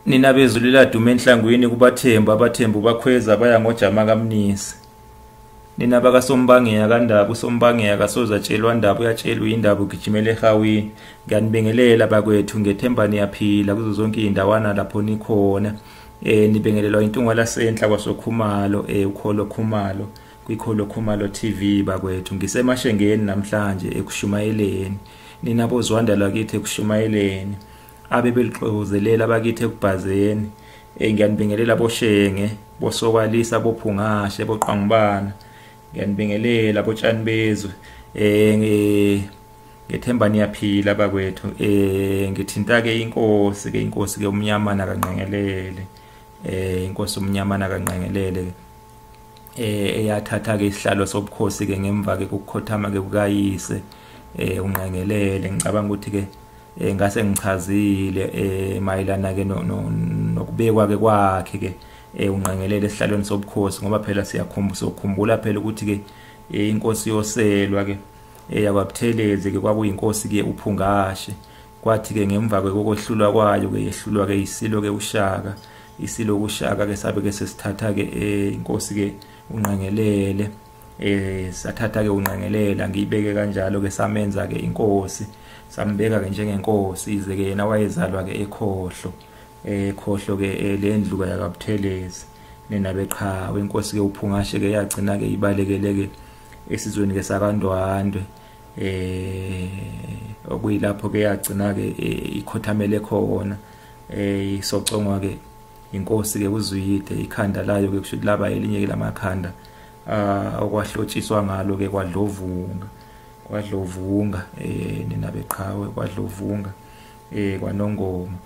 Nina bezulu laduma enhlangwini kubathembu, abathembu bakhweza baya ngojama kaMnisi. Nina bakaSombangeya kaNdaba, uSombangeya kasozatshelwa ndaba, uyatshelwa indaba ugijimela ehawini. Ngiyanibingelela bakwethu, ngethemba niyaphila kuzo zonke izindawana lapho nikhona. Nibingelelwa intunga lasenhla kwaSokhumalo, uKholo Khumalo kwiKholo Khumalo TV bakwethu. Ngisemashengeni namhlanje ekushumayeleni. Nina bozwanda lakithi ekushumayeleni, abebelixokozelela bakithi ekubhazeni. Ngiyanibingelela boShenge, boSokwalisa, boPhungashe, boQangubana. Ngiyanibingelela botshani bezwe. Ngethemba niyaphila bakwethu. Ngithinta ke inkosi ke, inkosi ke uMnyamana kaNgqengelele. Inkosi uMnyamana kaNgqengelele eyathatha ke isihlalo sobukhosi ke ngemva ke kokukhothama ke kukayise uNgqengelele. Ngicabanga ukuthi ke ngase ngichazile mayelana ke nokubekwa ke kwakhe ke uNgqengelele esihlalweni sobukhosi, ngoba phela siyakhumbula phela ukuthi ke inkosi yoselwa ke yakwaButhelezi ke kwakuyinkosi ke uPhungashe. Kwathi ke ngemva kokuhlulwa kwayo ke yehlulwa ke isilo ke uShaka, isilo uShaka ke sabe ke sesithatha ke inkosi ke uNgqengelele. Sathatha ke uNgqengelele, ngiyibeke kanjalo ke, samenza ke inkosi, sambeka ke njengenkosi, ize ke yena wayezalwa ke ekhohlo, ekhohlo ke lendlu ke yakwaButhelezi nina beqhawe. Inkosi ke uPhungashe ke yagcina ke ibalekele ke esizweni ke sakaNdwandwe, okuyilapho ke yagcina ke ikhothamele khona, isocongwa ke inkosi ke uZwide. Ikhanda layo ke kusho laba elinye ke lamakhanda okwahlotshiswa ngalo ke kwadlovunga, kwadlovunga nina beqhawe, kwadlovunga kwaNongoma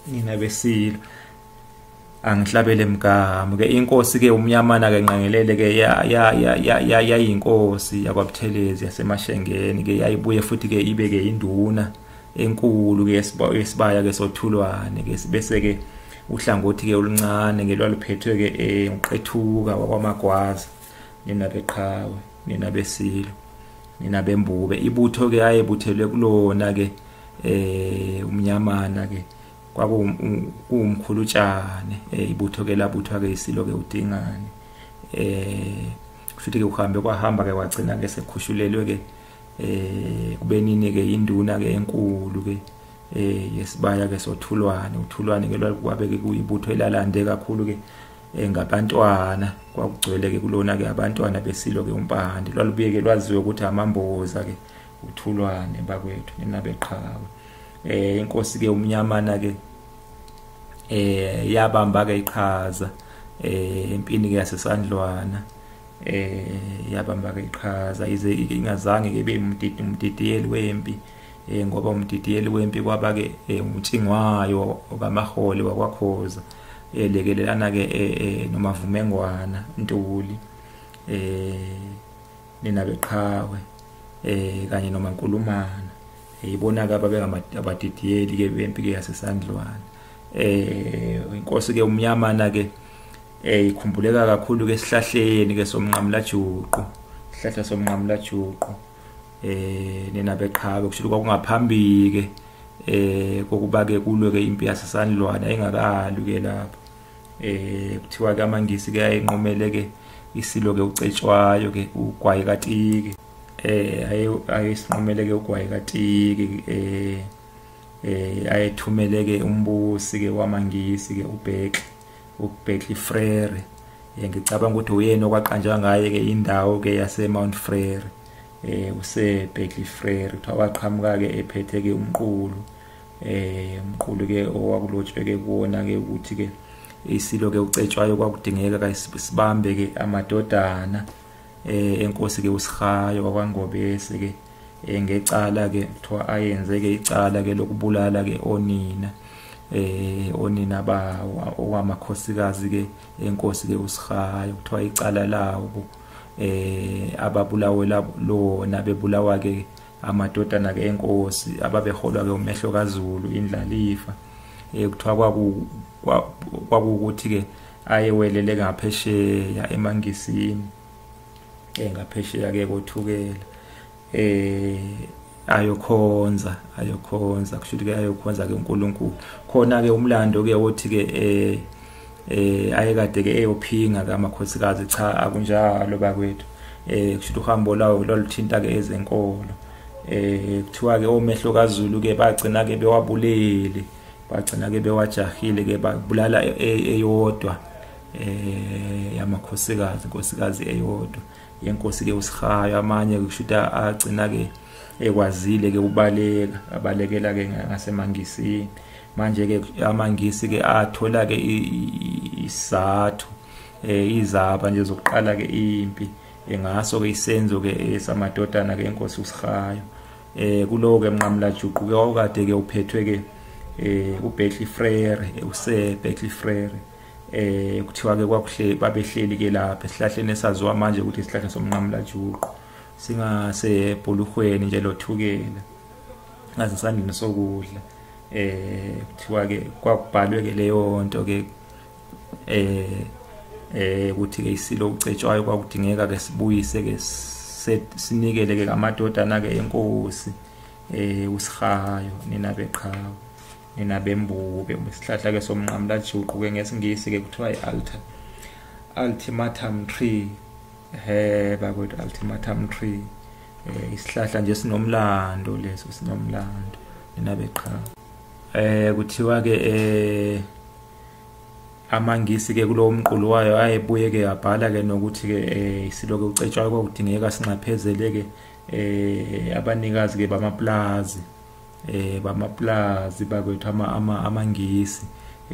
nina besilo. Angihlabele mgama ke inkosi ke uMnyamana ke Ngqengelele ke ya yayinkosi yakwaButhelezi yaseMashengeni ke, yayibuye futhi ke ibe ke induna enkulu ke yesibaya ke soThulwane ke, bese ke uhlangothi ke oluncane ke lwaluphethwe ke uQethuka wakwaMagwaza. Nina beqhawe, nina besilo, nina bembube. Ibutho ke ayebuthelwe kulona ke uMnyamana ke kwakuwumkhulutshane, ibutho ke labuthwa ke isilo ke uDingane. Futhi ke uhambe kwahamba ke kwagcina ke sekhushulelwe ke kubenini ke induna ke enkulu ke yesibaya ke soThulwane. uThulwane ke lwabe ke kuyibutho elalande kakhulu ke ngabantwana, kwakugcwele ke kulona ke abantwana besilo ke uMpande. Lwalubuye ke lwaziwe ukuthi amamboza ke uThulwane bakwethu nina beqhawe. Inkosi ke uMnyamana ke yabamba ke iqhaza empini ke yaseSandlwana. Yabamba ke iqhaza, ize ingazange ke ibe umdidiyeli wempi, ngoba umdidiyeli wempi kwaba ke uMtshingwayo okaMahole wakwaKhoza, elekelelana ke noMavumengwana Ntuli, nina beqhawe, kanye noMankulumana. Ibona ke ababengabadidiyeli ke bempi ke yaseSandlwana. Inkosi ke uMnyamana ke ikhumbuleka kakhulu ke esihlahleni ke somnqamulajuqu, isihlahla somnqamulajuqu nina beqhawe. Kusho kwakungaphambili ke kokuba ke kulwe ke impi yaseSandlwana engakalwi ke lapho. Kuthiwa ke amaNgisi ke ayinqomele ke isilo ke uCetshwayo ke uGwayi kaTiki, ayesinqomele ke uGwayi kaTiki, ayethumele ke umbusi ke wamaNgisi ke uBeckley Frere. Ngicabanga ukuthi uyena okwaqanjwa ngaye ke indawo ke yase Mount Frere, use Beckley Frere. Kuthiwa waqhamuka ke ephethe ke umqulu, umqulu ke owakulotshwe ke kuwona ke ukuthi ke isilo ke uCetshwayo kwakudingeka ke sibambe ke amadodana enkosi ke uSihayo wakwaNgobese ke ngecala ke kuthiwa ayenze ke icala ke lokubulala ke onina, onina bawo okwamakhosikazi ke enkosi ke uSihayo. Kuthiwa icala lawo ababulawe lona bebulawa ke amadodana ke enkosi ababeholwa ke uMehlo kaZulu indlalifa. Kuthiwa kwakuwukuthi ke ayewelele ngaphesheya emaNgisini, ngaphesheya ke koThukela. ayokhonza kusho ukuthi ke ayokhonza ke uNkulunkulu. Khona ke umlando ke othi ke ayekade ke eyophinga ke amakhosikazi. Cha, akunjalo bakwethu. Kusho ukuthi uhambo lawo loluthinta ke ezenkolo. Kuthiwa ke omehlo kaZulu ke bagcina ke bewabulele, bagcina ke bewajahile ke babulala eyodwa yamakhosikazi, inkosikazi eyodwa yenkosi ke uSihayo. Amanye kusho ukuthi agcina ke ekwazile ke ubaleka, abalekela ke ngasemangisini. Manje ke amangisi ke athola ke isathu izaba nje zokuqala ke impi ngaso ke isenzo ke samadodana ke enkosi uSihayo. Kulowo ke mnqamulajuqu ke wawukade ke uphethwe ke uBerkeley Frere, uSir Berkeley Frere. Kuthiwa ke kwakuhle babehleli ke lapha esihlahleni esaziwa manje ukuthi isihlahla somnqamulajuqu, singasebhuluhweni nje lothukela ngasesandleni sokudla. Kuthiwa ke kwakubhalwe ke leyo nto ke ukuthi ke isilo uCetshwayo kwakudingeka ke sibuyise ke sinikele ke amadodana ke enkosi uSihayo, nina beqhawe, nina bembube. Isihlahla ke somnqamulajuqu ke ngesingisi ke kuthiwa i-ultimatum tree. Bakwethu, ultimatum tree, isihlahla nje sinomlando leso, sinomlando nina beqhawe. Kuthiwa ke amangisi ke kulowo mqulu wayo ayebuye ke abhala ke nokuthi ke isilo ke uCetshwayo kwakudingeka sinxaphezele ke abanikazi ke bamaplazi, bamaplazi bakwethu amangisi.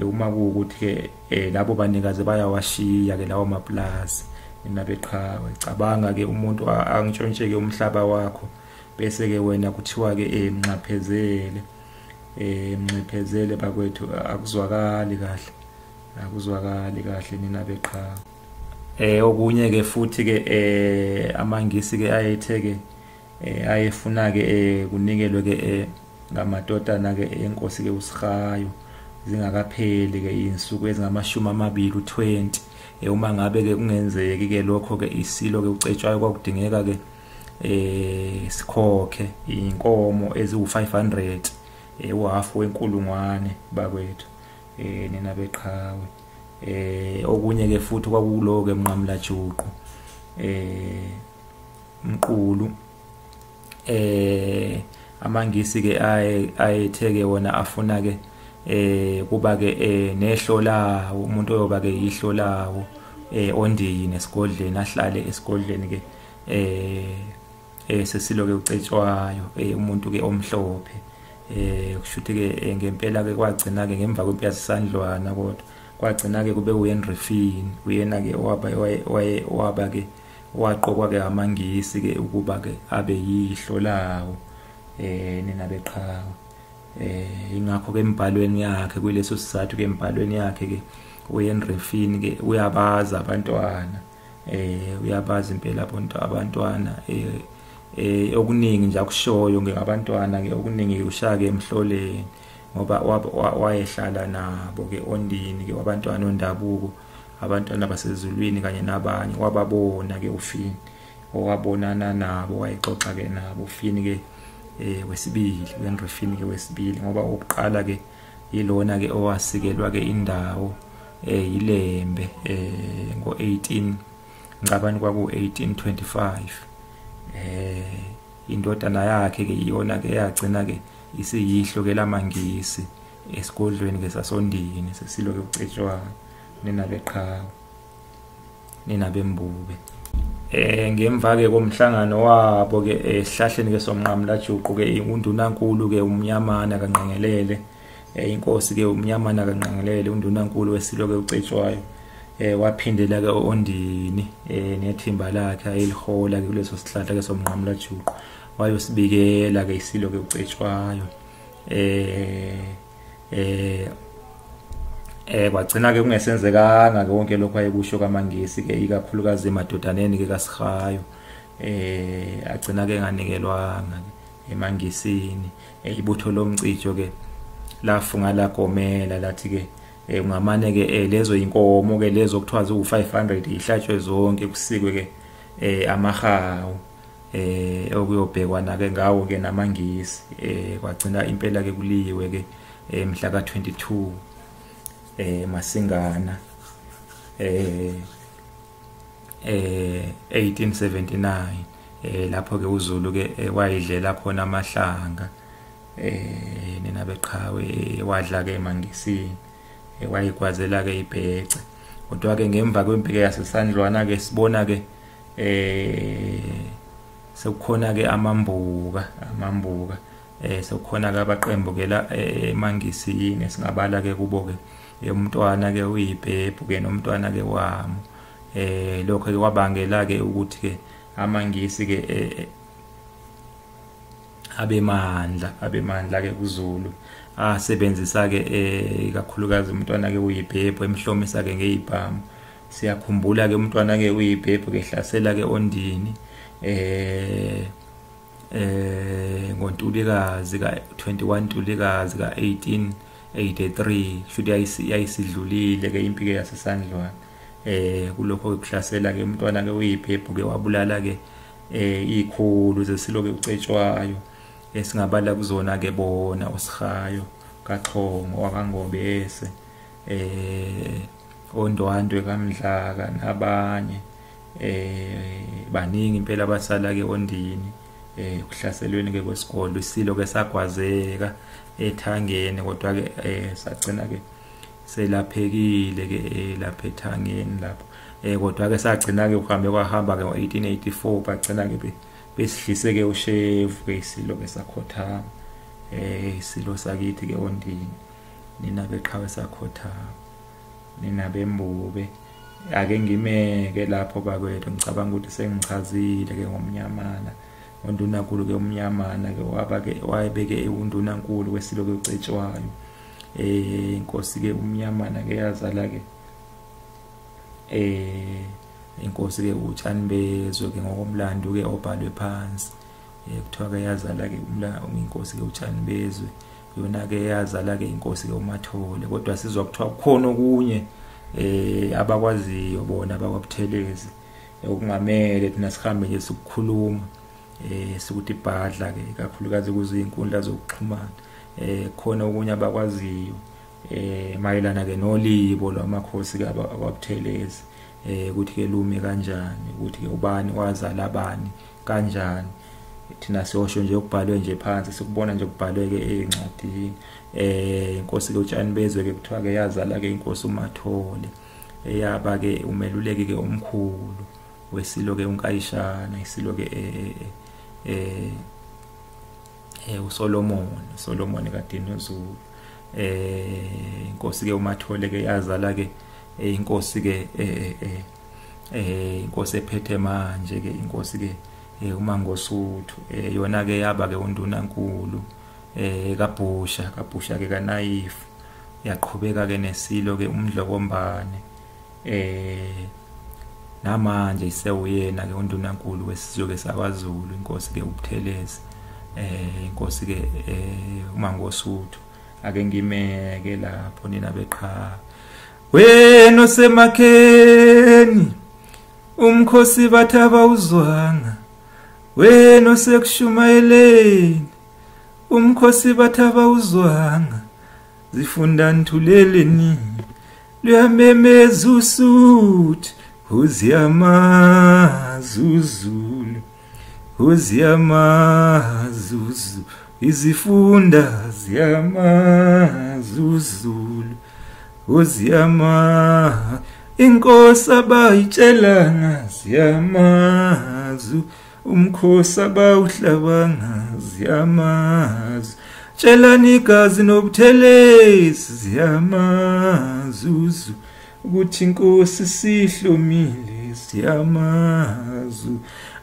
Uma kuwukuthi ke labo banikazi bayawashiya ke lawo maplazi nina beqhawe. Cabanga ke umuntu angitshontsheke umhlaba wakho bese ke wena kuthiwa ke mnxaphezele, mnxephezele bakwethu, akuzwakali kahle, akuzwakali kahle nina beqhawe. Okunye ke futhi ke amangisi ke ayethe ke ayefuna ke kunikelwe ke ngamadodana ke enkosi ke uSihayo zingakapheli ke insuku ezingama-20 u20. Uma ngabe ke kungenzeki ke lokho ke isilo ke uCetshwayo kwakudingeka ke sikhokhe inkomo eziwu-500, uhafu wenkulungwane bakwethu, nina beqhawe. Okunye ke futhi kwakulo ke mnqamulajuqu mqulu. Amangisi ke ayethe ke wona afuna ke kuba ke nehlo lawo, umuntu oyoba ke yihlo lawo ondini esigodleni, ahlale esigodleni ke sesilo ke uCetshwayo, umuntu ke omhlophe. Kusho ukuthi ke ngempela ke kwagcina ke ngemva kwempi yaseSandlwana, kodwa kwagcina ke kube uHenry Fynn, uyena ke owaba ke waqokwa ke amangisi ke ukuba ke abe yihlo lawo nina beqhawe. Ingakho ke embhalweni yakhe kuleso sizathu ke embhalweni yakhe ke uHenry Fynn ke uyabaza abantwana, uyabaza impela abantwana okuningi nje akushoyo ngabantwana ke, okuningi ushaya ke emhloleni ngoba wayehlala nabo ke ondini ke wabantwana ondabuko, abantwana basezulwini kanye nabanye. Wababona ke uFynn, owabonana nabo, wayexoxa ke nabo uFynn ke wesibili, uHenry Fynn ke wesibili, ngoba oqala ke yilona ke owasikelwa ke indawo yiLembe ngo-18 ngicabanga kwaku 1825. Indodana yakhe ke iyona ke yagcina ke isiyihlo ke lamangisi esigodlweni ke sasondini sesilo ke uCetshwayo, nina beqhawe, nina bembube. Ngemva ke komhlangano wabo ke esihlahleni ke somnqamulajuqu ke undunankulu ke uMnyamana kaNgqengelele, inkosi ke uMnyamana kaNgqengelele, undunankulu wesilo ke uCetshwayo, waphindela ke ondini nethimba lakhe ayelihola ke kuleso sihlahla ke somnqamulajuqu, wayosibikela ke isilo ke uCetshwayo. Kwagcina ke kungesenzekanga ke konke lokho ayekusho kaMangisi ke, ikakhulukazi emadodaneni ke kaSihayo. Agcina ke enganikelwanga emangisini. Ibutho lomcijo ke lafunga lagomela lathi ke ungamane ke lezo inkomo ke lezo kuthiwa ziwu-500 ihlatshwe zonke, kusikwe ke amahawu. Okuyobhekwana ke ngawo ke namaNgisi. Kwagcina impela ke kuliwe ke mhla ka 22 Masingana 1879, lapho ke uZulu ke wayidlela khona amahlanga nina beqhawe, wadla ke emaNgisini, wayigwazela ke ibhece. Kodwa ke ngemva kwempi ke yaseSandlwana ke sibona ke sekukhona ke amambuka sekukhona ke abaqembu ke la emaNgisini, singabala ke kubo ke umntwana ke uyiBhebhu ke nomntwana ke wami. Lokho ke kwabangela ke ukuthi ke amaNgisi ke abemandla ke kuZulu, asebenzisa ke ikakhulukazi umntwana ke uyiBhebhu, emhlomisa ke ngezibhamu. Siyakhumbula ke umntwana ke uyiBhebhu ke hlasela ke Ondini ngoNtulikazi ka 21 Ntulikazi ka 1883, shuthi yayisidlulile ke impi ke yaseSandlwana. Kulokho kuhlasela ke umntwana ke uyiBhebhu ke wabulala ke ikhulu zesilo ke uCetshwayo, esingabala kuzona ke bona uSihayo kaXhongo wakaNgobese, oNdwandwe kaMdlaka nabanye. Baningi impela abasala ke Ondini kuhlaselweni ke kwesikolo. Isilo ke sagwazeka ethangeni, kodwa ke sagcina ke selaphekile ke lapha ethangeni lapho. Kodwa ke sagcina ke uhambe kwahamba ke ngo-1884, bagcina ke besihlise ke ushevu ke isilo ke sakhothama. Isilo sakithi ke Ondini, nina beqhawe sakhothama, nina bembube. Ake ngimeke lapho bakwethu, ngicabanga ukuthi sengichazile ke ngomnyamana. Undunankulu ke umnyamana ke waba ke wayebeke undunankulu wesilo ke uCetshwayo. Inkosi ke umnyamana ke yazala ke inkosi ke uTshanibezwe ke ngokomlando ke obhalwe phansi. Kuthiwa ke yazala ke inkosi ke uTshanibezwe, yona ke yazala ke inkosi ke uMathole. Kodwa sizwa kuthiwa kukhona okunye abakwaziyo bona abakwaButhelezi okungamele thina sihambe nje sikukhuluma, sikuthi ibhadla ke kakhulukazi kuzinkundla zokuxhumana. Khona okunye abakwaziyo mayelana ke nolibo lwamakhosi ke akwaButhelezi, ukuthi ke lumi kanjani, ukuthi ke ubani wazala bani kanjani. Thina siyosho nje okubhalwe nje phansi, sikubona nje kubhalwe ke encwadini. Inkosi ke uTshanibezwe ke kuthiwa ke yazala ke inkosi uMathole, eyaba ke umeluleki ke omkhulu wesilo ke uNkayishana, isilo ke uSolomon kaDinuzulu. Inkosi ke uMathole ke yazala ke inkosi ke inkosi ephethe manje ke inkosi ke uMangosuthu. Yona ke yaba ke undunankulu kaBhusha ke kaNayifu, yaqhubeka ke nesilo ke uMdlokombane. Namanje isewuyena ke undunankulu wesizwe ke sakwaZulu, inkosi ke uButhelezi, inkosi ke uMangosuthu. Ake ngimeke lapho nina beqha. Wena osemakheni umkhosi bathi abawuzwanga, wena osekushumayeleni umkhosi bathi abawuzwanga, zifunda nithuleleni luyamemeza usuthi uziyamazuzulu, uziyamazuzu, izifunda ziyamazuzulu, uziyama inkosi abayitshelanga ziyamazu, umkhosi abawuhlabanga ziyamazu, tshelani igazi noButhelezi ziyamazuzu, ukuthi inkosi sihlomile ziyamazu,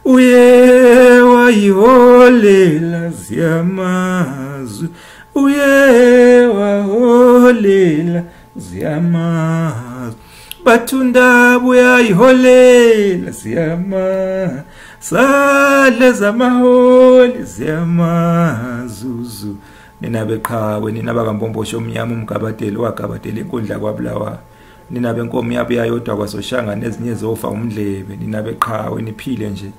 uye wayiholela ziyamazu, uye waholela ziyamazu, bathunda buyayiholela ziyama, sale zamaholi ziyamazuzu. Nina beqhawe, nina bakaMbomboshe omnyama, umgabadeli wagabadela inkundla kwaBulawayo, nina benkomo yabo yayodwa kwaSoshangane, nezinye zofa umdlebe. Nina beqhawe, niphile nje.